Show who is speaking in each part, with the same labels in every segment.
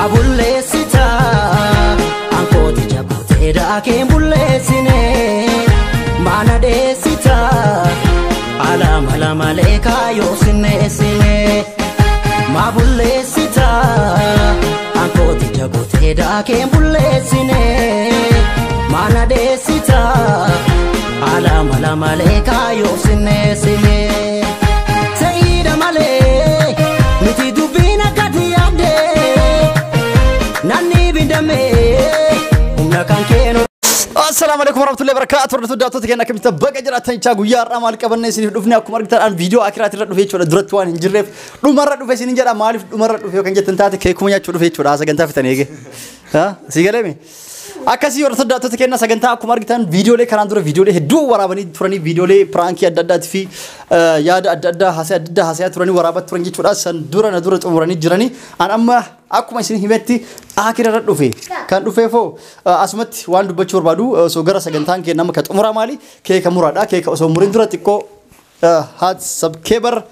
Speaker 1: Ma bulleessita ankooti jakootee daakeen bulleessine maana dheessita ala mala malee kaayoo sinneessine ma bulleessita ankooti jakootee daakeen bulleessine maana dheessita ala mala malee kaayoo sinneessine Sayiida malee miti dubbiin akkati yaadde namni bindame humna kan kennu.
Speaker 2: Assalamu alaikum warahmatullahi wabarakatuh. Hordoftoota daawwattoota keenya akkamitti baga jiraatan chaa guyyaa har'aa maal qabannee isiniif dhufne akkuma argitan viidiyoo akiraati irra dhufe jechuudha. Duratti waan hin jirreef dhumarra dhufe isiniin jedha. Maaliif dhumarra dhufe yookaan jettan taate keekuma nyaachuu dhufe jechuudha. Sagantaa fitan eege. Si galeemi? Akkasii hordoftoota daawwattoota keenya sagantaa akkuma argitan viidiyoolee kanaan dura viidiyoolee hedduu waraabanii turanii viidiyoolee piraankii adda addaatii fi yaada adda addaa haasaa adda addaa haasaa turanii waraabaa turan jechuudha. San dura na dura xumuranii jiranii. An amma akkuma isin himetti akira irra dhufe. Kan dhufeefoo asumatti waan dubbachuu barbaadu osoo gara sagantaan keenya nama ka xumuraa maali keeka muraadha. Keeka osoo muriin dura xiqqoo haat sabkeebar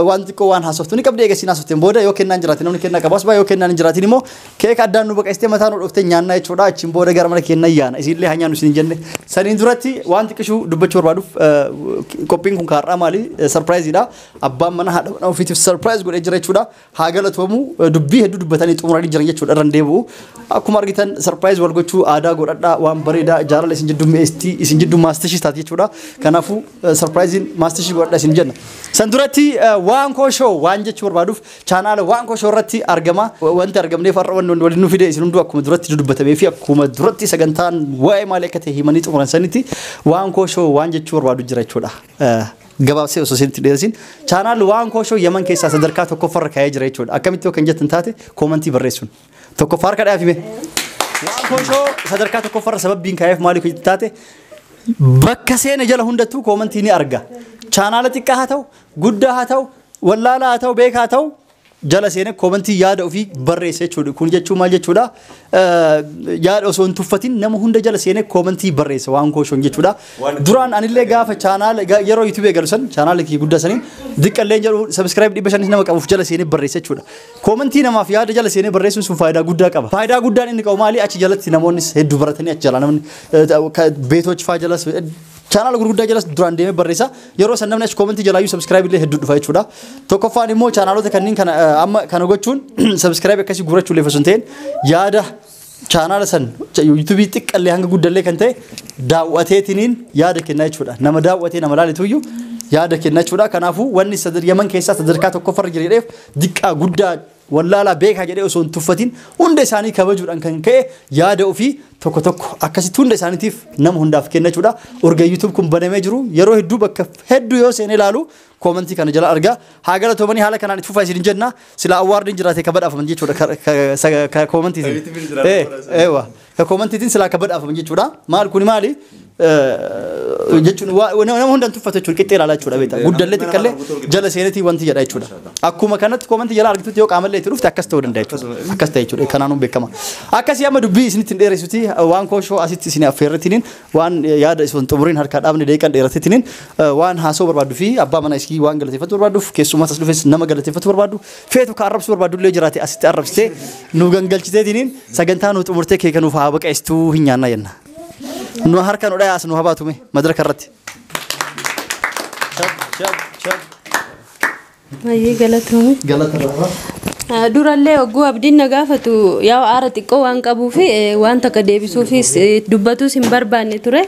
Speaker 2: waan xiqqoo waan haasoftu ni qabdi. Eegasiin haasofteen booda yoo kennaan jiraate namni kennaa qabas baa yoo kennaan hin jiraatin immoo keeka addaan nu baqaystee mataa nu dhuftee nyaannaa jechuudha. Achiin booda gara mana kennaa yaana isinillee haa nyaannu isin jenne. Saniin duratti waan xiqqishuu dubbachuu barbaaduuf qophiin kun kaarraa maali sarpiraayiziidha. Abbaan mana haadha mana ofiitiif sarpiraayiz godhee jira jechuudha. Haa galatoomu dubbii hedduu dubbatanii xumuranii jiran jechuudha irra hin deebi'u. Akkuma argitan sarpiraayiz wal gochuu aadaa godhadhaa waan bareedaa jaalala isin jidduu mi'eestii isin jidduu maastishii taati jechuudha. Kanaafuu sarpiraayiziin maastishii godhadhaa isin jenna. San duratti waan koo shoo waan jechuu barbaaduuf chaanaala waan koo shoo irratti argama. Wanti argamneef har'a wanni waliin nu fide isin hunduu akkuma duratti dubbatamee fi akkuma duratti sagantaan waa'ee maalii akka ta'e himanii xumuran sanitti waan koo shoo waan jechuu barbaadu jira jechuudha. Gabaabsee osoo isinitti dhiyeessin chaanaal waan koo shoo Yaman keessaa sadarkaa tokkoffaarra kaa'ee jira jechuudha. Akkamitti yoo kan jettan taate koomantii barreessuun tokkoffaa harka dhaafime. Waan koo shoo sadarkaa tokkoffaarra sababbiin kaa'eef maalii kan jettan taate bakka seena jala hundattuu koomantii ni arga. Chaanaala xiqqaa haa ta'u, guddaa haa ta'u, wallaalaa haa ta'u, beekaa haa ta'u jala seenee koomantii yaada ofii barreessa jechuudha. Kun jechuun maal jechuudha? Yaada osoo hin tuffatin nama hunda jala seenee koomantii barreessa waan koo shoon jechuudha. Duraan anillee gaafa chaanaala yeroo yuutuubii eegalu san chaanaala kiyya guddaa saniin diqqallee jedhu sabiskiraayib 500 nama qabuuf jala seenee barreessa jechuudha. Koomantii namaaf yaada jala seenee barreessuun sun faayidaa guddaa qaba. Faayidaa guddaan inni qabu maali? Achi jalatti namoonnis hedduu baratanii achi jala namni beetochi faa jalas chaanaala gurguddaa jalas duraan deemee barreessa. Yeroo san namni achi koomantii jalaayyuu sabiskiraayib illee hedduu dhufa jechuudha. Tokkoffaan immoo chaanaalota kanneen kana amma kana gochuun sabiskiraayib akkasii gurrachuu illee osoo hin ta'in yaada chaanaala san yuutuubii xiqqallee hanga guddallee kan ta'e daawwateetiniin yaada kennaa jechuudha. Nama daawwatee nama laaletuyyuu yaada kennaa jechuudha. Kanaafuu wanni Yaman keessaa sadarkaa tokkoffarra jira jedheef diqqaa guddaa wallaalaa beekaa jedhee osoo hin tuffatin hunda isaanii kabajuudhaan kan ka'e yaada ofii tokko tokko akkasitti hunda isaaniitiif nama hundaaf kenna jechuudha. Urga YouTube kun banamee jiru yeroo hedduu bakka hedduu yoo seenee ilaalu koomantii kana jala argaa. Haa galatoomanii haala kanaan itti fufaa isin jenna. Sila awwaardiin jiraate ka badhaafaman jechuudha ka koomantiitiin. Eewa ka koomantiitiin silaa ka badhaafaman jechuudha. Maal kuni maali? Jechuun nama hundaan tuffatu jechuudha qixxee ilaalaa jechuudha beektaa. Guddallee xiqqallee jala seenetii wanti jedha jechuudha. Akkuma kanatti koomantii jala argitutti yoo qaamallee itti dhufte akkas ta'uu danda'a jechuudha. Akkas ta'e jechuudha kanaanuun beekama. Akkasii amma dubbii isinitti hin dheeressuti waan koo shoo asitti isin affeerretiniin waan yaada isin xumuriin harkaa dhaabne deeqan dheeratetiniin waan haasoo barbaaddu fi abbaa mana isii waan galateeffatu barbaadduuf keessumaa as dhufes nama galateeffatu barbaaddu feetu ka arrabsuu barbaaddu illee jiraate asitti arrabsitee nu gangalchiteetiniin sagantaa nu xumurtee keeka nuuf haa baqeessituu hin nyaannaa jenna. Nu harka nu dhayaas nu habaatume madaraka irratti.
Speaker 3: Baay'ee galatoome.
Speaker 2: Galata irraa.
Speaker 3: Durallee hogguu abdiin na gaafatu yaa aara xiqqoo waan qabuuf waan takka deebisuufis dubbatuus hin barbaanne ture.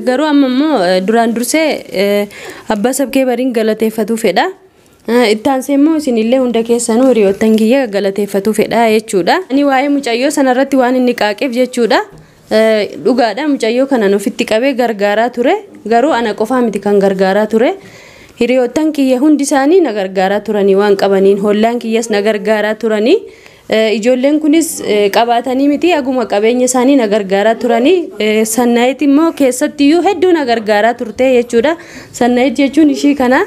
Speaker 3: Garuu amma immoo duraan dursee abbaa sabkee bariin galateeffatuu fedha. Ittaansee immoo isinillee hunda keessanuu hiriyoottan kiyya galateeffatuu fedha jechuudha. Ani waa'ee mucayyoo sanarratti waan inni qaaqeef jechuudha. Dhugaadha mucayyoo kanan ofitti qabee gargaaraa ture. Garuu ana qofaa miti kan gargaaraa ture. Hiriyoottan kiyya hundi isaanii na gargaaraa turanii waan qabaniin hollaan kiyyas na gargaaraa turanii. Ijoolleen kunis qabaatanii miti aguma qabeenya isaanii na gargaaraa turanii. Sannaayit immoo keessattiyyuu hedduu na gargaaraa turte jechuudha. Sannaayit jechuun ishii kana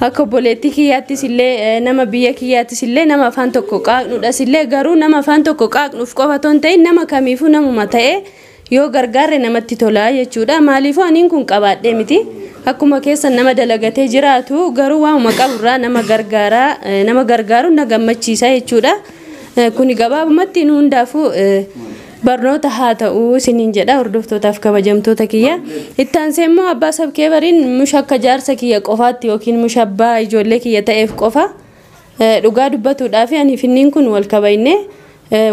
Speaker 3: akka obboleettii kiyyaattis illee nama biyya kiyyaattis illee nama afaan tokko qaaqnudhas illee garuu nama afaan tokko qaaqnuuf qofa otoo hin ta'in nama kamiifuu namuma ta'e yoo gargaarre namatti tola jechuudha. Maaliifuu aniin kun qabaadhee miti. Akkuma keessan nama dalagatee jiraatu garuu waanuma qaburraa nama gargaaraa nama gargaaruun na gammachiisa jechuudha. Kuni gabaabumatti nu hundaafuu barnoota haa ta'u isiniin jedha hordoftootaaf kabajamtoota kiyya. Itti aansee immoo abbaa sabkeebariin musha akka jaarsa kiyya qofaatti yookiin musha abbaa ijoollee kiyya ta'eef qofa dhugaa dubbatuudhaaf ani finniin kun wal kabaynee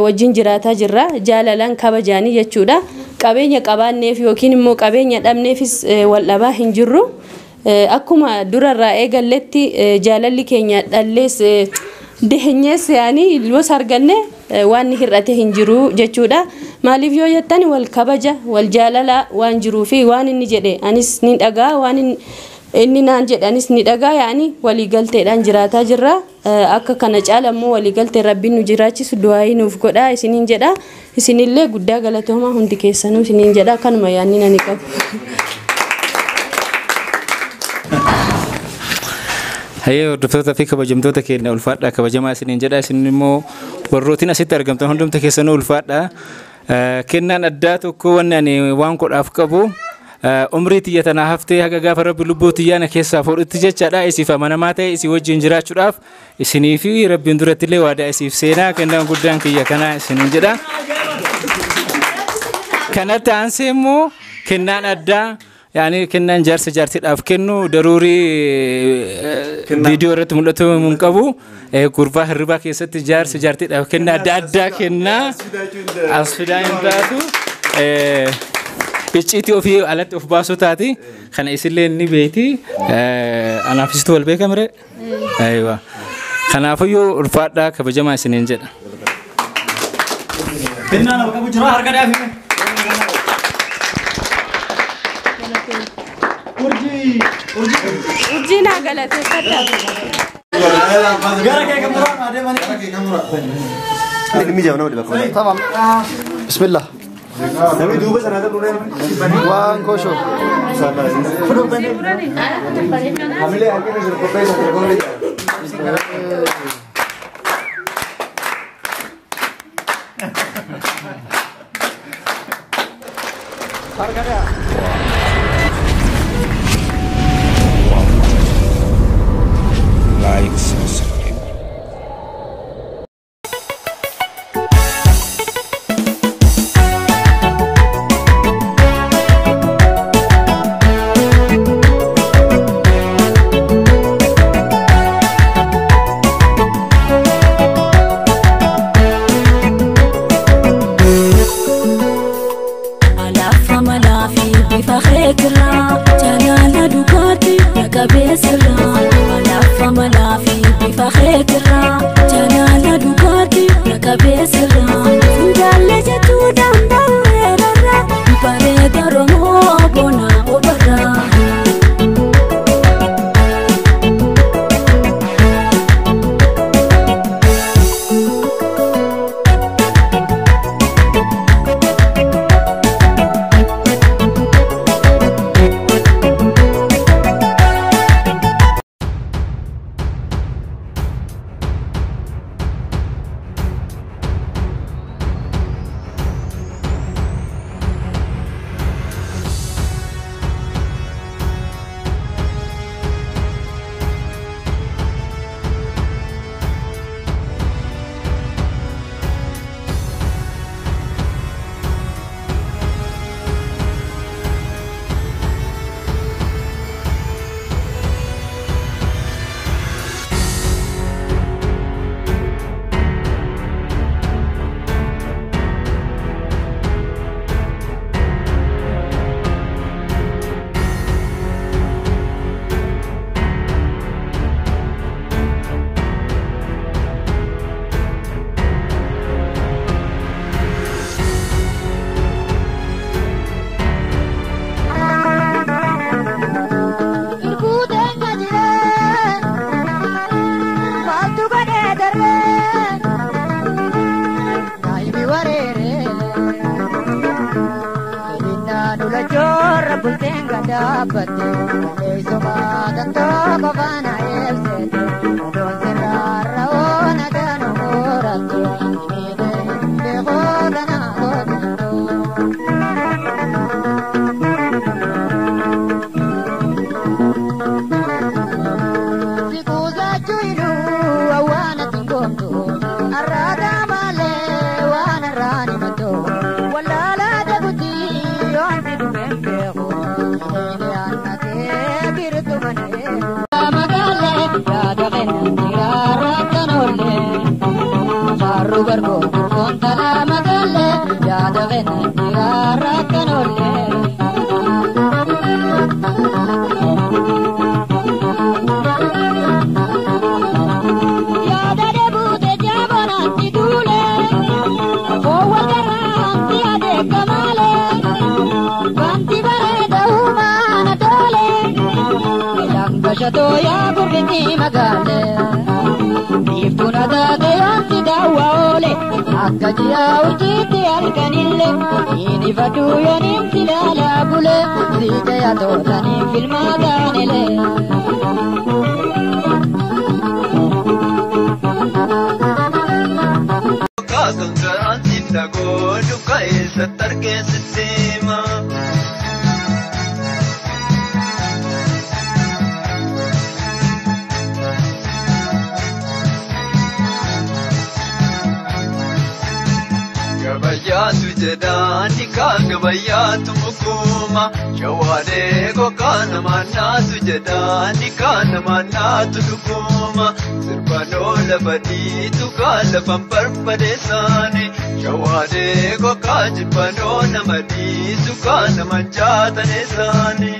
Speaker 3: wajjin jiraataa jirra. Jaalalaan kabajaanii jechuudha. Qabeenya qabaanneef yookiin immoo qabeenya dhabneefis wal dhabaa hin jirru. Akkuma durarraa eegalletti jaalalli keenya dhallees deenyees yaani ilmoos arganne waan hir'ate hin jiru jechuudha. Maaliif yoo jettan wal kabaja wal jaalala waan jiruu fi waan inni jedhe anis ni dhagaa waan inni naan jedhe anis ni dhagaa yaani walii galteedhaan jiraataa jirra. Akka kana caala immoo walii galtee rabbiin nu jiraachisu du'aayii nuuf godha isiniin jedha. Isinillee guddaa galatoomaa hundi keessanuu isiniin jedha kanuma yaanni nani qabu.
Speaker 4: Hayyee hordoftoota fi kabajamtoota keenya ulfaadha kabajamaa isiniin jedha isin immoo warrootiin asitti argamtan hundumti keessanuu ulfaadha. Kennaan addaa tokko wanni ani waan godhaaf qabu umrii tiyya tanaa haftee haga gaafa rabbi lubbuu tiyyaa na keessaa fuudhutti jechaadha isiif amanamaa ta'e isii wajjin jiraachuudhaaf isinii fi rabbiin duratti illee waadaa isiif seenaa kennaan guddaan kiyya kanaa isiniin jedha. Kanatti aansee immoo kennaan addaa yaani kennaan jaarsa jaartiidhaaf kennu daruurii viidiyoo irratti mul'atu hin qabu. Gurbaa hirribaa keessatti jaarsa jaartiidhaaf kenna adda addaa kennaa as fidaa hin taatu. Icciitii ofii alatti of baasuu taati. Kana isillee ni beekti. Anaafisitu wal beekamre. Aywa. Kanaafiyyuu ulfaadhaa kabajamaa isiniin jedha.
Speaker 2: Kennaa nama qabu jira harka dhaafime. Urjii
Speaker 3: Urjii naa galateeffadha.
Speaker 2: Gara kee kan muraa adeemanii. Tamam. Bismillah. Waan koosho. Harka dhaa.
Speaker 4: Like, subscribe.
Speaker 5: Alaafaa malaa fi bifa keetirraa jaalala dhugaatii naqabeessirraa. Alaafaa malaa fi bifa keetirraa jaalala dhugaatii naqabeessirraa. Jaalle jechuu danda'eerarraa bareeda Oromoo bona obarraa.
Speaker 6: Arada. Barkoo gurfoon talaa magaalee yaada kennan jiraarra kan oollee. Yaada deebuute jaabonaatti duule foowwan garaanti adeekamaalee wanti bareeda uumaana tole lambashatoo yaa gurbitti magaalee. Biiftuun ataate yoomti daawwa oole akka ji'a urjiitti halkanillee inni faduu yooniin silaalaa bule siija tootanii filmaa taanilee.
Speaker 7: Kan garaan dhagoo duukaa eessatti argeessitti hima. Gabayyaatu jedhaan kaan gabayyaatu mukuma shawaalee gogaa namaa naatu jedhaan kaan namaa naatu dhuguma sirbanoo lafa dhiitu kaan lafan barbadeessaani shawaalee gogaa jibbanoo nama dhiisu kaan nama jaataneessaani.